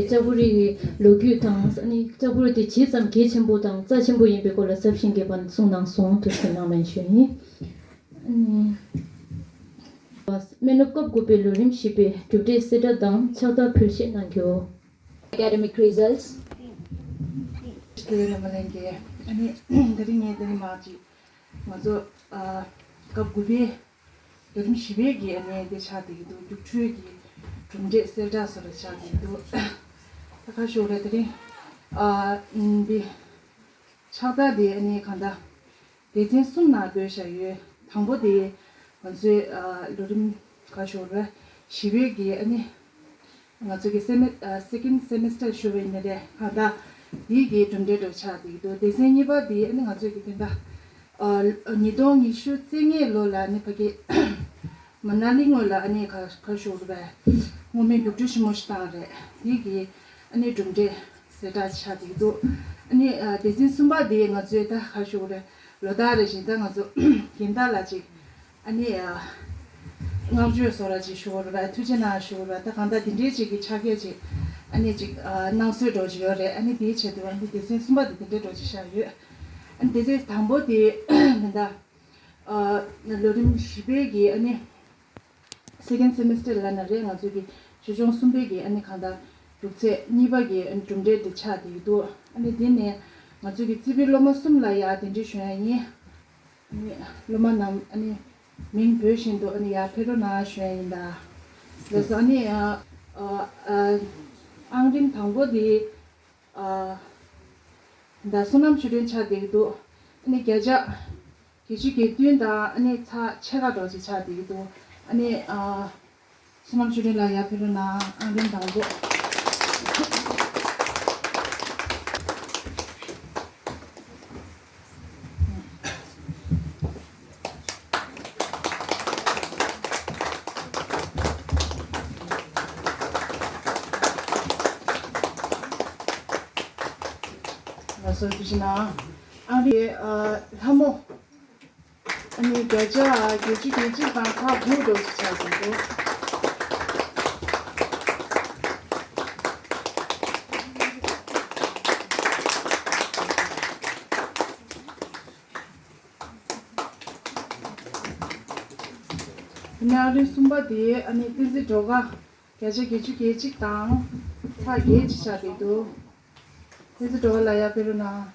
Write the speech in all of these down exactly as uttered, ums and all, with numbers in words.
ལྕགས་པོ་རི་གི་ལོ་རྒྱུས་དང་། ཨ་ནི་ལྕགས་པོ་རི་དེ་ཇི་ཙམ་གལ་ཆེན་པོ་དང་རྩ་ཆེན་པོ་ཡིན་པའི་སྐོར་ལ་ཟབ་ཞིང་རྒྱས་པ་གསུངས་གནང་སོང་། ཐུགས་རྗེ་གནང་ལན་ཞུ་ཡིན། ཨ་ནི་སྨན་སློབ་སྐབས་དགུ་པའི་ལོ་རིམ་བཞི་པའི་གྲུབ་འབྲས་གསལ་བསྒྲགས་དང་ཕྱག་རྟགས་ཕུལ་བཞེས་གནང་རྒྱུ། Academic results. ཨ་ནི་དེ་རིང་ངས་དེ་རིང་མ་ཅིག་ང་ཚོ་ཨ་སྐབས་དགུ་པའི་ལོ་རིམ་བཞི་པའི་གི་ཨ་ནི་དེ་ཆགས་བསྡད་ཀྱི་འདུག་རྒྱུགས་སྤྲོད་ཀྱི་གྲུབ་འབྲས་གསལ་བསྒྲགས་སོགས་ལ་ཆགས་བསྡད་ཀྱི་འདུག་ད་ཁ་ཤོར་བ་དེ་རིང་ཨ་འདི་ཕྱག་རྟགས་དེ་ཨ་ནི་གང་ལྟར་སྡེ་ཚན་གསུམ་ནང་བགོས་བཞག་ཡོད། དང་པོ་དེ་ང་ཚོའི་ཨ་ལོ་རིམ་ཁ་ཤོར་བ་བཞི་པའི་གི་ཨ་ནི་ང་ཚོ་གི་སེ་མི་ཨ་second semester ཞུ་བ་ཡིན་ན་རེད། གང་ལྟར་དེའི་གི་གྲུབ་འབྲས་འདྲ་ཆགས་བསྡད་ཀྱི་འདུག་སྡེ་ཚན་གཉིས་པ་དེ་ཨ་ནི་ང་ཚོའི་གི་དེ་འདྲ་ཨ་ཉིས་སྟོང་ཉི་ཤུ་རྩིས་ལྔའི་ལོ་ལ་ཨ་ནི་ཕ་གི་མ་ན་ལི་ངོས་ལ་ཨ་ནི་ཁ་ཁ་ཤོར་བའི་སྔོན་མའི་རྒྱུགས་སྤྲོད་ཆེན་མོ་ཞིག་བཏང་རེད། དེའི་གི་ཨ་ནི་གྲུབ་འབྲས་གསལ་བསྒྲགས་ཆགས་བསྡད་ཀྱི་འདུག་ཨ་ནི་ཨ་སྡེ་ཚན་གསུམ་པ་དེ་ང་ཚོའི་ད་ཁ་ཤོར་བའི་ལོ་ལྟར་རེ་བཞིན་ད་ང་ཚོ་རྒན་བདག་ལ་ཅིག་ཨ་ནི་ཨ་བསྔགས་བརྗོད་སོགས་ལ་ཅིག་ཞུ་བར་བ། ཐུགས་རྗེ་གནང་ཞུ་བར་བ། ད་གང་ལྟར་འདི་འདྲའི་ཅིག་གི་ཕྱག་འཁྱེར་ཅིག་ཨ་ནི་ཅིག་ཨ་གནང་སྲོལ་འདྲ་ཅིག་ཡོད་རེད། ཨ་ནི་དེའི་ཆེད་དུ་ཨ་ནི་སྡེ་ཚན་གསུམ་པ་དེ་དེ་འདྲའི་འདྲ་ཅིག་བཞག་ཡོད། ཨ་ནི་སྡེ་ཚན་དང་པོ་དེ་ད་ལྟ་ཨ་ལོ་རིམ་བཞི་པའི་གི་ཨ་ནི་second semester ལབ་ན་རེད། ང་ཚོའི་གི་ཆེད་སྦྱོང་གསུམ་པའི་གི་ཨ་ནི་གང་ལྟར་རྒྱུགས་ཚད་གཉིས་པ་གི་ཨ་ནི་གྲུབ་འབྲས་དེ་ཆགས་བསྡད་ཀྱི་འདུག་ཨ་ནི་དེ་ནས་ང་ཚོའི་གི་རྩིས་པའི་སློབ་མ་གསུམ་ལ་ཡར་གདན་འདྲེན་ཞུ་ཡ་ཡིན། ཨ་ནི་སློབ་མ་རྣམས་ཨ་ནི་མིང་འབོད་བཞིན་དུ་ཨ་ནི་ཡར་ཕེབས་རོགས་གནང་ཞུ་ཡ་ཡིན་ད། ལགས་སོ། ཨ་ནི་ཨ་ཨ་ཨ་ཨང་རིམ་དང་པོ་དེ་ཨ་ད་བསོད་ནམས་ཆོས་སྒྲོན་ཆགས་བསྡད་ཀྱི་འདུག་ཨ་ནི་བརྒྱ་ཆ་བརྒྱད་ཅུ་གྱ་བདུན་དང་ཨ་ནི་ཚེག་ཕྱེད་ཀ་འདྲ་ཅིག་ཆགས་བསྡད་ཀྱི་འདུག་ཨ་ནི་ཨ་བསོད་ནམས་ཆོས་སྒྲོན་ལགས་ཡར་ཕེབས་རོགས་གནང་། ཨང་རིམ་དང་པོ། ལགས་སོ། ཐུགས་རྗེ་གནང་། ཨང་རིམ་ཨ་ལྷ་མོ། ཨ་ནི་བརྒྱ་ཆ་བརྒྱད་ཅུ་གྱ་གཅིག་དང་ཚེག་དགུ་འདྲ་ཅིག་ཆགས་ཟིན་འདུག་ཨ་ནི་ཨང་རིམ་གསུམ་པ་དེ་ཨ་ནི་བསྟན་འཛིན་སྒྲོལ་དཀར། བརྒྱ་ཆ་བརྒྱད་ཅུ་གྱ་གཅིག་དང་ཚེག་བརྒྱད་ཅིག་ཆགས་བསྡད་འདུག་བསྟན་འཛིན་སྒྲོལ་དཀར་ལགས་ཡར་ཕེབས་རོགས་གནང་།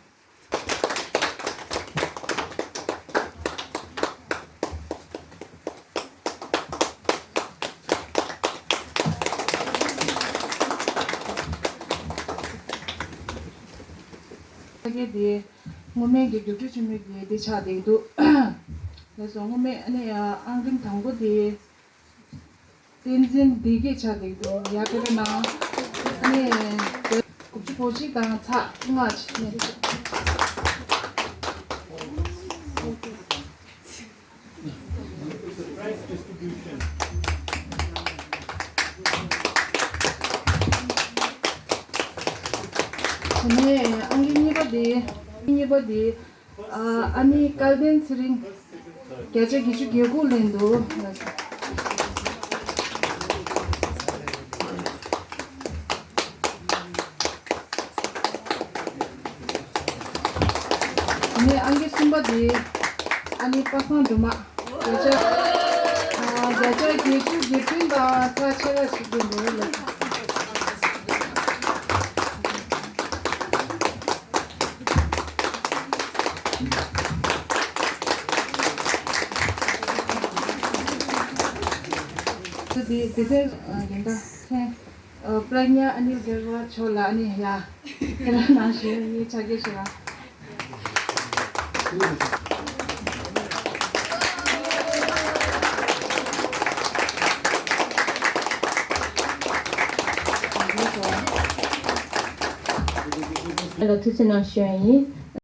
ཕ་གི་དེ་སྔོན་མའི་གི་རྒྱུགས་སྤྲོད་ཆེན་མོའི་གི་དེ་ཆགས་བསྡད་འདུག་ལགས་སོ། སྔོན་མའི་ཨ་ནི་ཨང་རིམ་དང་པོ་དེ་བསྟན་འཛིན་བདེ་སྐྱིད་ཆགས་བསྡད་འདུག་ཡར་ཕེབས་རོགས་གནང་། ཨ་ནི་དགུ་བཅུ་གོ་གཅིག་དང་ཚེག་ལྔ་ཅིག་ནས། དེ་ནས་ཨང་ཀི་གཉིས་པ་དེ། གཉིས་པ་དེ། ཨ་ཨ་ནི་སྐལ་ལྡན་ཚེ་རིང་། བརྒྱ་ཆ་བརྒྱད་ཅུ་གྱ་དགུ་ལེན་འདུག་དེ་ནས་ཨང་ཀི་གསུམ་པ་དེ། ཨ་ནི་པ་སངས་སྒྲོལ་མ། བརྒྱ་ཆ། ཨ་བརྒྱ་ཆ་བརྒྱད་ཅུ་གྱ་བདུན་དང་ཚེག་ཕྱེད་ཀ་ཞིག་ལེན་འདུག་ལགས། དེ་དེ་ཚེ་ཡིན་ད་མཚན་པྲ་ཛྙཱ་ཨ་ནི་སྒེར་བ་མཆོག་ལ་ཨ་ནི་ཡ་ཁྱེད་རང་ནང་བཞིན་ངའི་ཕྱག་འཁྱེར་ཞུ་བ། ལ་ཐུགས་རྗེ་གནང་ཞུ་ཡ་ཡིན།